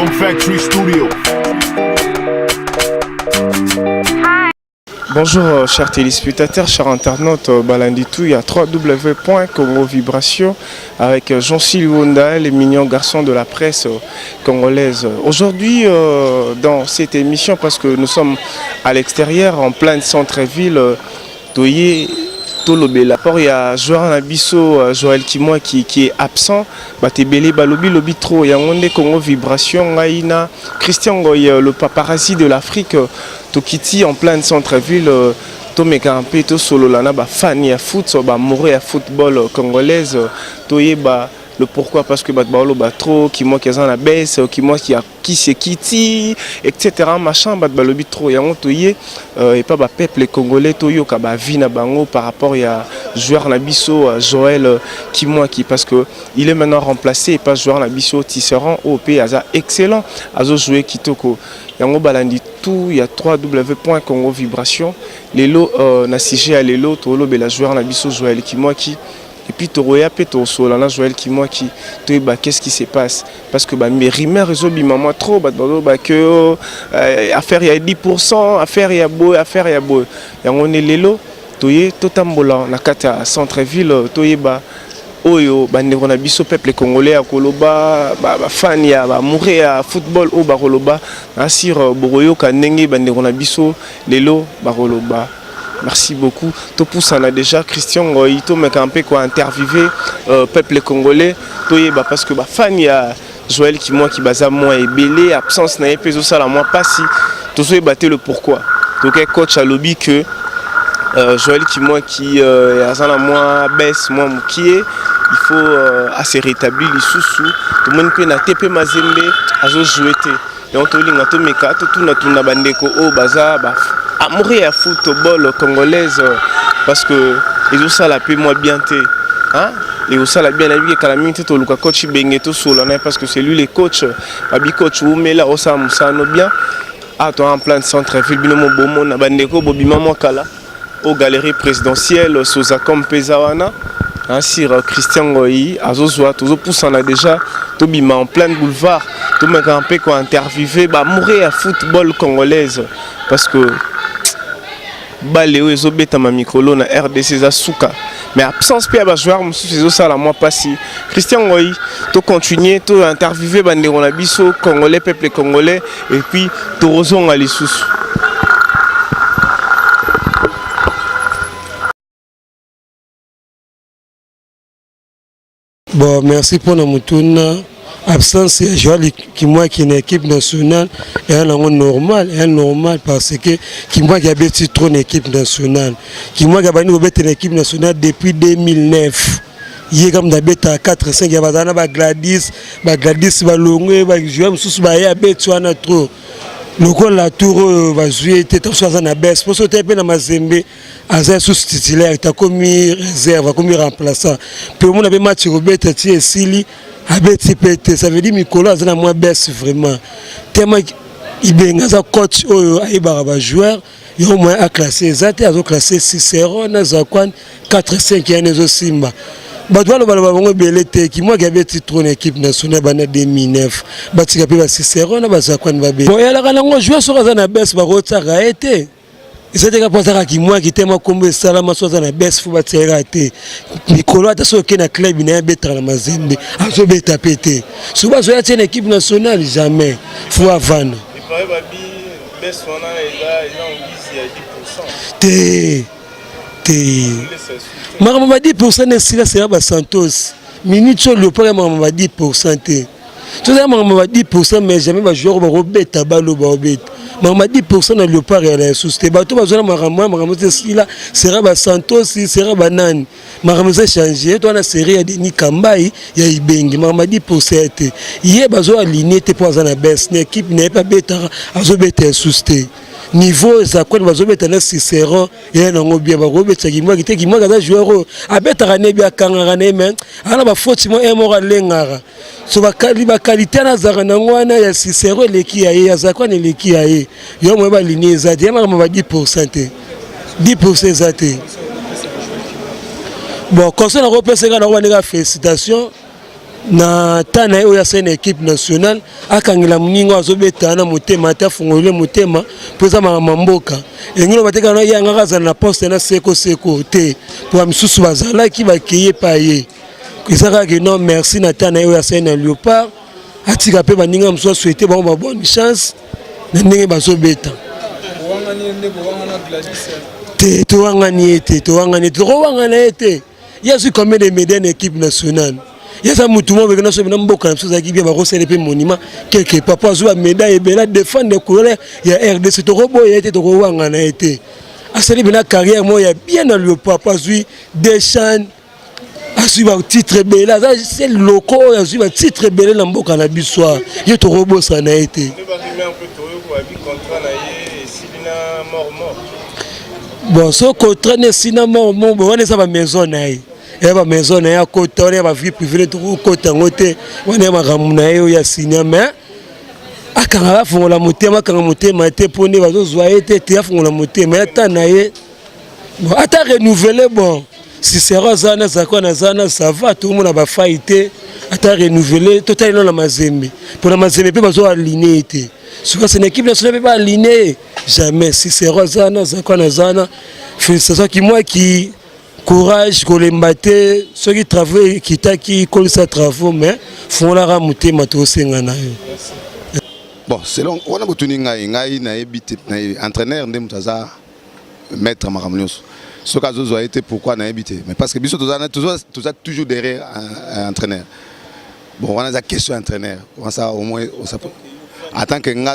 Sound Factory Studio. Bonjour chers téléspectateurs, chers internautes, balandi tout, il y a www.congo Vibration avec Jean-Cyl Wonda, les mignons garçons de la presse congolaise. Aujourd'hui, dans cette émission, parce que nous sommes à l'extérieur, en plein centre-ville, toye tolobela port ya joueur na biso Joël Kimwaki qui est absent. Bato ebele balobi lobi trop, yango nde Congo Vibration, ngai na Christian Ngoy, le paparazzi de l'Afrique, tokiti en plein centre-ville, tomeka mpe tosolola na bafani ya foot, baamoureux ya football congolaise, toyeba le pourquoi, parce que bato baoloba trop, Kimwaki aza na baisse, Kimwaki ya kisi ekiti, etc., machin. Bato balobi trop, yango toye epa bapeuple congolais, toyoka baavis na bango par rapport ya joueur na biso Joël Kimwaki, parce que il est maintenant remplacé epa joueur na biso Tisserand, oyo mpe aza excellent, azojouer kitoko. Yango balandi tout ya www Congo Vibration. Lelo na sujet ya lelo, tolobela joueur na biso Joël Kimwaki et puis toroya mpe tosola na Joël Kimwaki, toyeba qu'est-ce qui se passe, parce que barumeur ezobima mwa trop. Bato bazoloba ke affaire ya 10, affaire ya boye, affaire ya boye. Yango nde lelo toye totambola na kati ya centre ville, toyeba oyo bandeko na biso peuple congolais ya koloba, bafani ya baamoureux ya football oyo bakoloba. Na sur bokoyoka ndenge bandeko na biso lelo bakoloba. Merci beaucoup. Topusana déjà, Christian Ngoy, tomeka mpe kointerviewer peuple congolais, toyeba, parce que bafani ya Joël Kimwaki baza mwa ebele. Absence na ye mpe ezosala mwa mpasi, tozoyeba te le pourquoi. Toke coach alobi que Joël Kimwaki aza na mwa baisse mwa moke, il faut ase rétablir lisusu. Tomoni mpe na TP Mazembe azojouer te. Donc tolinga tomeka totunatuna bandeko oyo baza amoureux ya football congolaise, parce que ezosala mpe mwa bien te, hein? Ekosala bien, nayebi kala mingi te toluka coach Benge, tosola na ye, parce que c'est lui le coach. Babi coach umela, osala mosala no bien. Awa toza en plein centre ville, bino mo bomona bandeko bobima mwa kala o galerie présidentielle Sozacom mpe eza wana sur Christian Ngoi azozwa. Tozopusana déjà, tobima en plein boulevard, tomeka mpe kointerviewer baamoureux ya football congolaise, parce que bale oyo ezobetama mikolo na RDC eza suka, mais absence mpe ya bajoueur mosusu ezosala mwa mpasi. Christian Ngoi, tocontinue tointerviewer bandeko na biso congolais, peuple congolais, et puis tozonga lisusu. Bon, merci mpona motuna. Absence ya Joël Kimwaki na équipe nationale eya nango normal, eya normal, parce que Kimwaki abeti trop na équipe nationale. Kimwaki abandi kobeta na équipe nationale depuis 2009. Ye kaka moto abetaka 4 5 ya bazala na bagladys, bagladys balongwe, bajoueur mosusu baye, abeti wana trop. Lokola tour oyo bazwi ye te, tamosusu aza na baisse, mposo te mpe na Mazembe aza lisusu titulaire, takomi réserve, akomi remplaçant. Mpe omona mpe match kobeta ti esili, abeti mpe te. Ça veut dire mikolo aza na mwa baisse vraiment. Tema Ibenga aza coach oyo ayebaka bajoueur yo, moyen aclasse eza te. Azoclasse Cicero na Zakwani 4 5 yana ezosimba. Bato balobaloba bango ebele te. Kimwaki abeti trop na équipe nationale banda 2009. Batika mpe bacicero na bazakwani babe. Bon, eyalaka nango, joueur soki aza na baisse, bakotiaka ye te. Eza te kaka mpo azaka Kimwaki te, makombo esalama. So aza na baisse, faut batiaka te. Mikolo ata soki okei na club na ye, abetaka na Mazembe, azobeta mpe te. Soki bazoya tie na équipe nationale, jamais, faut avana. Babi baisse wana eza en guise ya 10. Te te, makambo ba 10 na esila. Sera basantos minute oyo Léopard ya makambo ba 10 te. Tozala makambo ba 10, mais jamais bajoueur bakobeta balo baobeta makambo ya 10 na Léopard ya na lisusu te. Bato bazwana makambo ya makambo te, esila. Sera basantos, sera banani, makambo eza change. To wana série ya Denis Kambai ya Ibenge, makambo ya 10 ya te. Ye bazo aligner te mpo aza na baisse na équipe na ye mpe abetaka, azobeta lisusu te. Niveau eza kwani bazobeta na Cicéron, ye nango bien. Bakobetisa Kimwaki te. Kimwaki aza joueur oyo abetaka nebi, akangaka na ye, mais aza na bafoti mo moko alengaka. So baqualité wana azalaka nango wana ya Cicéron eleki ya ye, azalaka wana eleki ya ye. Yo moye baligner eza te, ye makambo ba 10 te, 10 eza te. Bon, conseil nakopesa nga nango, bandeka, félicitation. Na temps na ye oyo asali na équipe nationale, akangela moninga oyo azobeta na motema te, afungolele motema mpo eza makambo ya mboka. Elingi loba te kaka ye angaka azala na poste na seko seko te, mpo misusu bazalaki bakei epai ye. Eza kaka ke non, merci na temps na ye oyo asali na Léopard, atika mpe baninga mosusu, asouhaite bango ba bonne chance na ndenge bazobeta te. Towangani ye te, towangani ye te, tokowangana ye te. Ye azwi combien de médaille na équipe nationale? Ye aza mutu moko beke nyonso na mboka na biso ezalaki bien, bakosala mpe monument quelque part po azwi bamédaille ebele, adefendre couleur ya RDC. Tokoboya ye te, tokowangana ye te. Asali mpena carrière moko ya bien na Léopard po azwi deux CHAN, azwi batitre ebele, aza se loko oyo azwi batitre ebele na mboka na biso. Ye tokobosana ye te. Bon, so contrat na esina moko moko wana, eza bamaison na ye, eya bamaison na ye akota wana, ya bavie privée, tokokota yango te. Wana ya makambo na ye oyo asinya, mais akanga, afongola motema, akanga motema te mpo nde bazozwa ye te te. Afongola motema ya ta na ye. Bon, ata renouveler, bon, Cicero aza wana, azalaka wana, aza wana, ça va, tokomona bafai te. Ata renouveler, totali nano na Mazembe, mpo na Mazembe mpe bazwa aline ye te. Soki ase na équipe nationale mpe baaline ye jamais. Cicero aza wana, azalaka wana, aza wana. Félicitation Kimwaki, courage, kolemba te. Soki travaux ekitaki, kolisa travaux, mais fungolaka motema, tosenga na yo. Bon, selon wana botuni ngai, ngai nayebi te. Entraîneur nde moto aza maître makambo nyonso. Soki azozwa ye te, pourquoi, nayebi te. Mais parce que biso toza toujours derrière un entraîneur. Bon, wana eza question ya entraîneur. Wana ça au moins en tant que nga,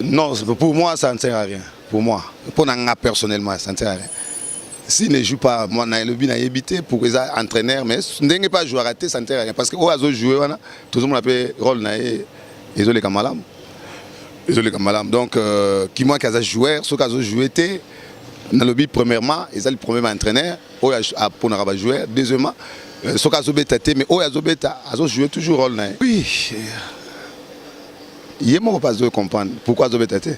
non, pour moi ça ne sert à rien. Pour moi, pour nga personnellement, ça ne sert à rien s'il ne joue pas. Moi nalobi nayebi te pour eza entraîneur, mais ndenge mpe ajouaka te, ça ne sert à rien, parce que oyo azojoue wana, tozomona mpe rôle na ye ezoleka malamu, ezoleka malamu. Donc Kimwaki aza joueur. Soki azojoue te, nalobi premièrement eza le premier entraîneur oyo aponaka bajoueur. Deuxièmement, soki azobeta te, mais oyo azobeta azojoue toujours rôle na ye. Oui, ye moko mpe azocomprendre pourquoi azobeta te.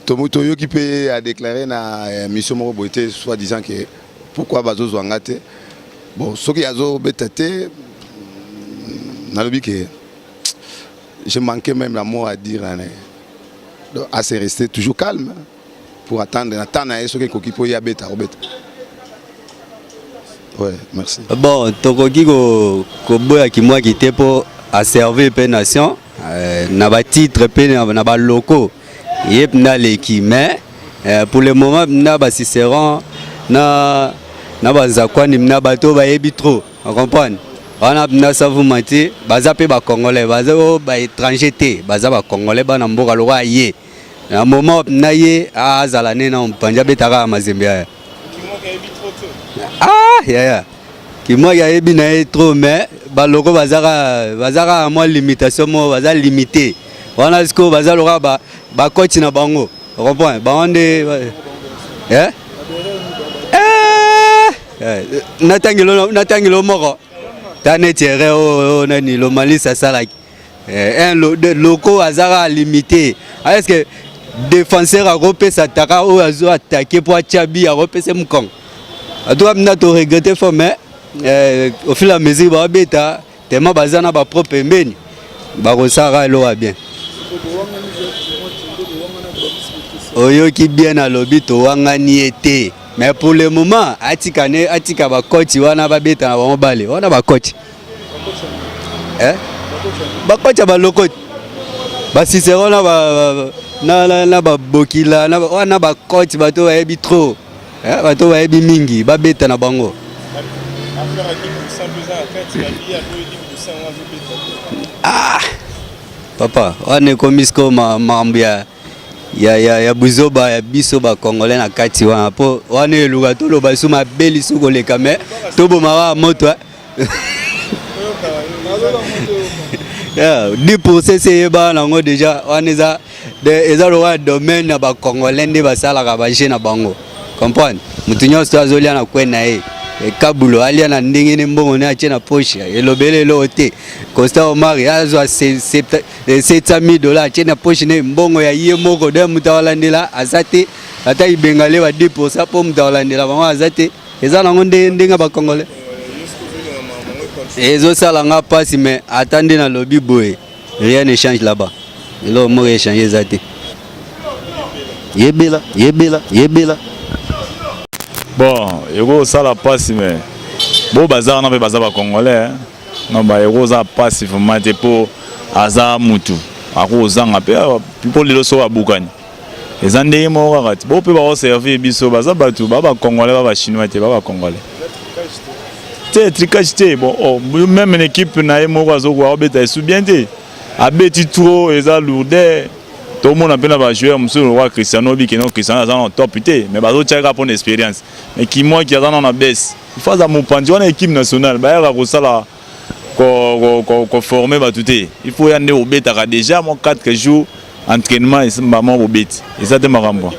Toyoki mpe adéclaré na mission moko boye te, soit disant que pourquoi bazozwa nga te. Bon, soki azobeta te, nalobi ke je manquais même la mot à dire. Donc à se rester toujours calme pour attendre na temps na ye, soki ekoki mpo ye abeta, akobeta. Ouais, merci. Bon, tokoki koboya Kimwaki te mpo aservir mpe nation na batitre mpe na baloko ye mpenza aleki. Mais pour le moment mpenza bacicéron na bazakwani mpenza bato bayebi trop, comprendre wana mpenza savuma te. Baza mpe bacongolais, baza oyo baétranger te, baza bacongolais, bana mboka. Lokola ye na moment na ye azala ne na mopanzi, abetaka ya Mazembe aya. Ah yaya, Kimwaki ayebi na ye trop, mais baloko bazaka mwa limitation moko, baza limité wana. Sikoyo baza lokola bakoti na bango, comprendre bango nde eh? Eh, natangelo moko ta neti erreur oyo nani Lomalisi asalaki, un loko azaka limité. Est ce que défenseur akopesa taka oyo azo attaquer mpo atya bi, akopesa mokongo? En tout cas mina toregrette fort, mais au fur et à mesure babeta tellement baza na bapro pembeni, bakosalaka eloko ya bien. Oyoki bien, alobi towangani ye te, mais pour le moment atika ne atika bakoti wana babeta na bango bale wana, bakoti eh? Bakoti ya balokoti, basisero na babokila wana, bakoti bato bayebi trop eh? Bato bayebi mingi, babeta na bango. Ah papa, wana ekomi sikoyo makambo ya buzoba ya biso bacongolais na kati wana, mpo wana eluka toloba su mabe lisu koleka, me toboma kaka moto. 10 % se eyebaka nango déjà. Wana eza lokola domaine ya bacongolais nde basalaka baje na bango, comprendre. Motu nyonso azolia na kwe na ye, ekabulo alia na ndenge ne mbongo ne atie na poche, elobeli eloko te. Constant Omar azwa 700 000 $ atie na poche ne, mbongo ya ye moko. De moto akolandela aza te. Ata ibengale ba 10 %, mpo moto akolandela bango aza te. Eza nango nde ndenge bacongolais ezosala nga mpasi, mais ata nde nalobi boye, rien ne change là-bas. Eloko moko échange eza te. Yebela, yebela, yebela. Bon, ekosala mpasi, mais bo baza wana mpe baza bacongolais. Non, ba ekozala mpasi vraiment te, mpo aza mutu akozanga mpe, mpo lelo soki abukani, eza ndenge moko kaka ti bo mpe bakoservir biso. Baza bato ba bacongolais, ba bachinois te, ba bacongolais te, tricage te. Bon, oh, même na équipe na ye moko azokoka kobeta esu bien te, abeti trop, eza lourdeur. Tomona mpe na bajoueur mosusu lokola Cristiano obikeno. Cristiano aza na top te, mais bazotia kaka mpona expérience. Mais Kimwaki aza na baisse, il faut aza mopanzi wana. Équipe nationale bayaka kosala koformer bato te, il faut ya nde obetaka déjà mwa 4 jours entraînement, esimba mwa bobeti. Eza te makambo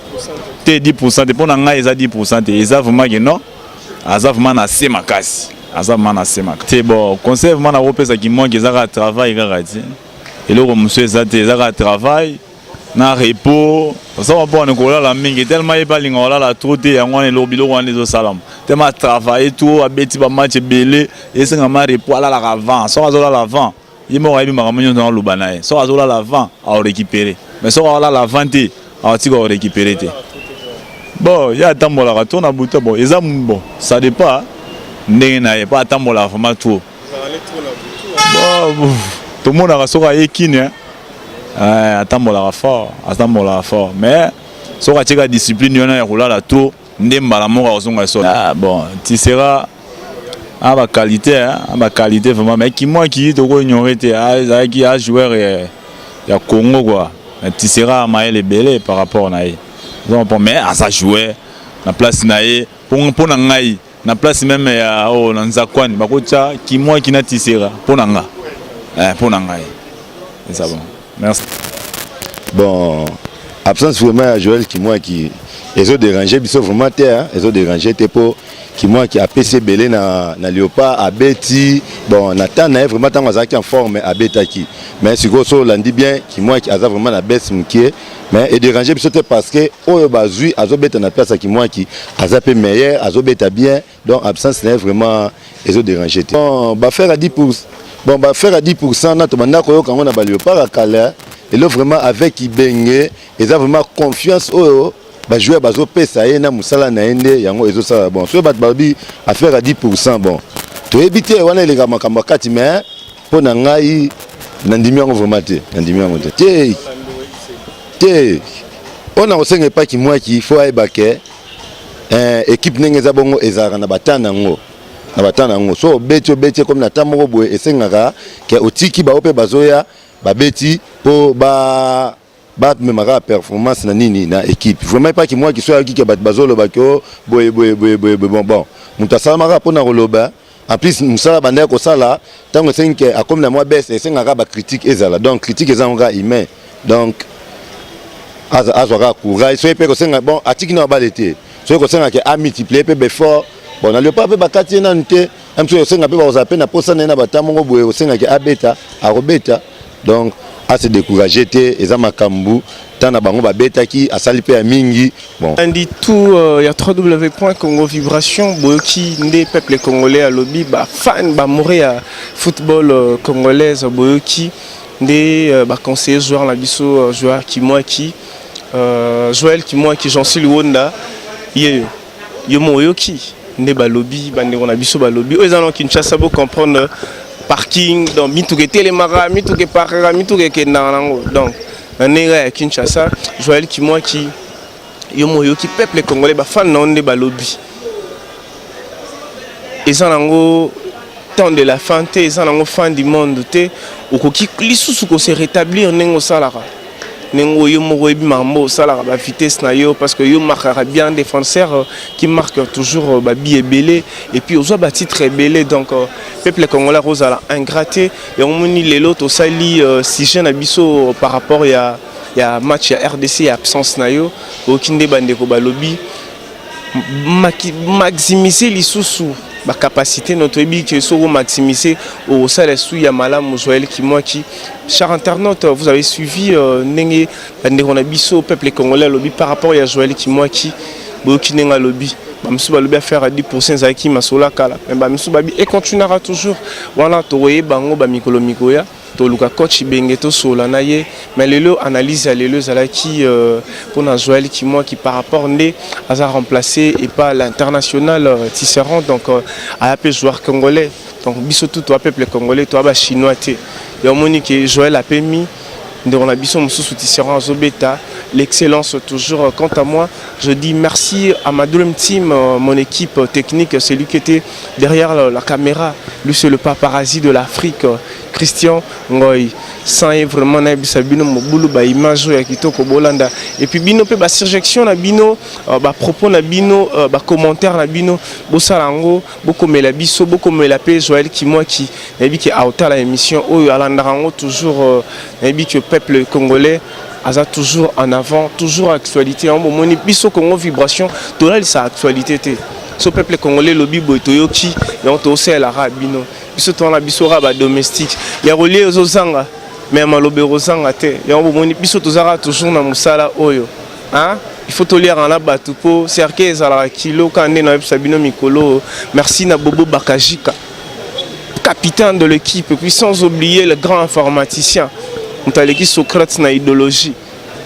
te, 10 te. Mpo na ngai eza 10 te, eza vraiment ke non, aza vraiment na se makasi, aza vraiment na se makasi te. Bon, conseil vraiment nakopesa Kimwaki eza kaka travail kaka ti eloko mosusu eza te, eza kaka travail na repos. Osala mpona kolala mingi tellement ye mpe alinga kolala trop te. Yango wana eloko biloko wana ezosalama, tellement atravaille trop, abeti bamatch ebele, esengama repos. Alalaka avant. Soki azolala avant, ye moko ayebi makambo nyonso aloba na ye. Soki azolala avant, aorécupéré, mais soki aolala avant te, aotika korécupéré te. Bon, ye atambolaka to na butu. Bon, eza bon, ça dépend ndenge na ye, mpo atambolaka vraiment trop. Bon, tomonaka soki aye kini, atambolaka fort, atambolaka fort, mais soki atieka discipline wana ya kolala trop nde mbala moko akozonga so. Ah, bon, tu seras a baqualité, a baqualité vraiment, mais Kimwaki toko ignore te, azalaki a joueur ya Congo quoi. Mais tu seras mayele ebele par rapport na ye, mais aza joueur na place na ye. Mpo na ngai, na place même ya oyo na Nzakwani, bakotia Kimwaki na Tisera. Mpo na nga, mpo na ngai eza bon. Merci. Bon, absence vraiment ya Joël Kimwaki ezodérange biso vraiment te, ezodérange te, mpo Kimwaki apesi ebele na Léopard. Abeti bon na temps na ye vraiment, ntango azalaki en forme abetaki. Mais sikoyo so olandi bien, Kimwaki aza vraiment na baisse mokie, mais edérange biso te, parce que oyo bazwi azobeta na place ya Kimwaki aza mpe meilleur, azobeta bien. Donc absence na ye vraiment ezodérange te. Bon, bafaire à 10, bon, bafaire à 10 na tobanda koyoka yango na baléopard ya kala. Elo vraiment avec Ibenge, eza vraiment confiance oyo bajoueur bazopesa ye na mosala na ye nde yango ezosala. Bon, soki bato balobi affaire à 10, bon, toyebi te, wana eleka makambo ya kati. Mais mpo na ngai, nandimi yango vraiment te, nandimi yango te te te. Oyo na kosenga epa Kimwaki, faut ayeba ke équipe ndenge eza bongo, ezalaka na batan yango, na batan yango. So obeti, obeti komi na temps moko boye, esengaka ke otiki bao mpe bazoya babeti mpo ba bamemaka performance na nini na équipe. Vraiment, epa Kimwaki, so ayoki ke bato bazolobaki o boye boye boye boye boye, bon, moto asalamaka mpona koloba. En plus, mosala bandaki kosala, ntango esengi ke akomi na mwa baisse, esengaka bacritique ezala. Donc critique eza yango kaka humain. Donc azwa kaka courage. Soki mpe kosenga, bon, atiki na babale te, soki kosenga ke amultiplie mpe baeffort. Bon, na Léopard mpe bakati ye nanu te. Soki kosenga mpe, bakozala mpe na posa na ye na bata moko boye, kosengaki abeta, akobeta. Donc ase découragé te, eza makambo ntan na bango babetaki, asali mpe ya mingi. Bon. Andi tout ya www.congovibration, boyoki nde peuple congolais alobi, bafan bamoure ya football congolaise, boyoki nde baconseiller joueur na biso, joueur Kimwaki, Joël Kimwaki. Jansi Liwonda ye yo mo oyoki nde balobi, bandeko na biso balobi oyo eza na Kinshasa. Bocomprendre parking, donc mituka etelemaka, mituka eparkaka, mituka ekendaka nango. Donc na ndenge ya Kinshasa, Joël Kimwaki, yo mo oyoki peuple congolais, bafan na yo nde balobi. Eza nango temps de la fin te, eza nango fin du monde te. Okoki lisusu kose rétablir ndenge osalaka, ndenge oyo moko oyebi makambo osalaka, bavitesse na yo, parce que yo marquaka bien, défenseur qui marque toujours babi ebele, et puis ozwa batitre ebele. Donc peuple congolais kozala ingrat te. Yango moni lelo tosali sujet na biso par rapport ya match ya RDC, ya absence na yo. Oyoki nde bandeko balobi, maximiser lisusu bacapacité no. Toyebi ke soki omaximise, okosala su ya malamu. Joël Kimwaki, cher internaute, vous avez suivi ndenge bandeko na biso peuple congolais alobi par rapport ya Joël Kimwaki. Boyoki ndenge alobi. Bamosusu balobi affaire ya 10% ezalaki masolo ya kala, mais bamisusu babi econtinuera toujours. Wana tokoyeba yango bamikolo mikoya. Toluka coach Ibenge, tosolola na ye. Mais lelo, analyse ya lelo ezalaki mpona Joël Kimwaki par rapport nde aza remplacé epa l'international Tisserand. Donc aya mpe joueur congolais. Donc biso tu toa peuple congolais, toa bachinois te. Ya omoni ke Joël apemi, ndeko na biso mosusu Tisserand azobeta. L'excellence toujours. Quant à moi, je dis merci à ma Dream Team, mon équipe technique, celui qui était derrière la caméra. Lui, c'est le paparazzi de l'Afrique, Christian Ngoy. Sans ye, vraiment, nayebisa bino mobulu. Baimage oyo ya kitoko bolanda, et puis bino mpe basuggestion na bino, bapropos na bino, bacommentaire na bino, bosala yango, bokomela biso, bokomela mpe Joël Kimwaki. Nayebi ke aotala émission oyo, alandaka yango toujours. Nayebi ke peuple congolais aza toujours en avant, toujours actualité. Yango bomoni biso Congo Vibration tolalisa actualité te. So peuple congolais elobi boye, toyoki yango, tosalelaka bino. Biso towana, biso kaka badomestique ya kolia ezozanga, mais maloba ekozanga te. Yango bomoni biso tozalaka toujours na mosala oyo. Il faut toliaka na bato mpo cercueil ezalaka kilo kaka nde nayebisa bino mikolo. Merci na Bobo Bakajika, capitaine de l'équipe, et puis sans oublier le grand informaticien, moto aleki Socrate na idéologie,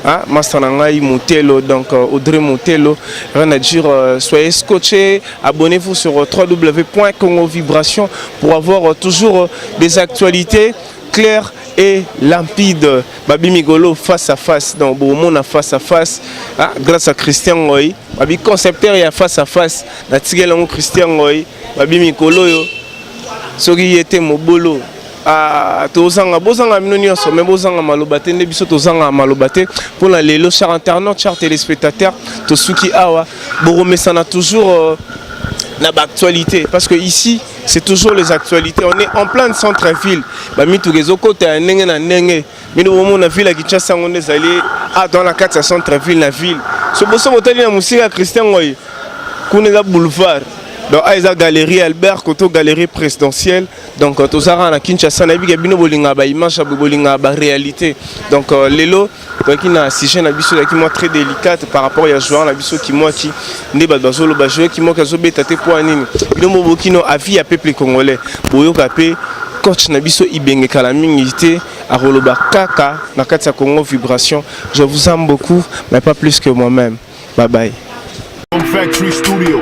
hein, master na ngai Motelo, donc Audrey Motelo. Rien à dire, soyez scotchés, abonnez-vous sur www.congovibration pour avoir toujours des actualités claires et limpides. Babi Migolo face à face, donc bomona face à face, ah, grâce à Christian Ngoy, babi concepteur ya face à face, natikeli yango Christian Ngoy. Babi mikolo oyo soki ye te, mobolo. Ah, tozanga, bozanga bino nyonso, mais bozanga maloba te nde biso tozanga maloba te mpona lelo. Cher internaute, cher téléspectateur, tosuki awa. Boromesana toujours na baactualité, parce que ici c'est toujours les actualités. On est en plein centre-ville, bamituka ezokota ya ndenge na ndenge. Bino bomona ville ya Kinshasa yango nde ezali a na kati ya centre-ville na ville. So boso botali na mosika ya Christian Ngoy, kuna eza boulevard. Donc a eza galerie Albert Koto, galerie présidentielle. Donc tozalaka na Kinshasa. Nayebi ke bino bolingaka baimage ya boye, bolingaka baréalité. Donc lelo toyaki na sujet na biso, ezalaki mwa très délicate par rapport ya joueur na biso Kimwaki. Nde bato bazoloba joueur Kimwaki azobeta te mpo ya nini. Bino mo bokino avis ya peuple congolais. Boyoka mpe coach na biso Ibenge kala mingi te, akoloba kaka na kati ya Congo Vibration. Je vous aime beaucoup, mais pas plus que moi-même. Bye bye. Factory Studio.